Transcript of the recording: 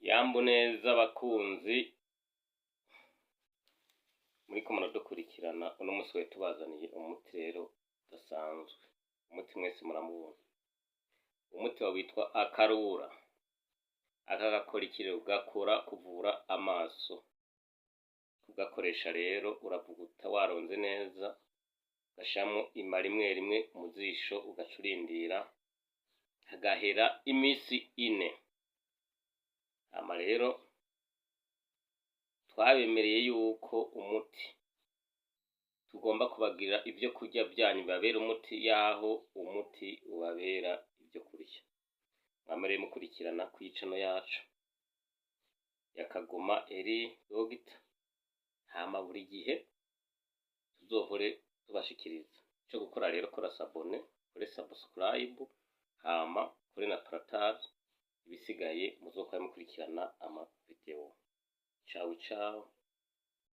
Yambu neza bakunzi muriko muradukurikirana. Uno musi twari tubazaniye umuti rero udasanzwe. Umuti mwese muramubona, umuti witwa Akarura. Aka gakora iki rero? Gakora kuvura amaso. Kugakoresha rero, uravuguta waronze neza, ugashiramwo ima rimwe rimwe mu zisho, ugaca urindira hagahera imisi 4. Hama rero twabemereye yuko umuti tugomba kubagirira ivyo kurya vyanyu bibabera umuti, yaho umuti ubabera ivyo kurya. Mwame rero mukurikirana kw'icano yacu ya Kagoma Eri Dogita, hama buri gihe tuzohore tubashikiriza. Ico gukora rero, kora s'abonner, kore subscribe, hama kore na partage. Ibisigaye muzokora mukurikirana ama video. Ciao ciao.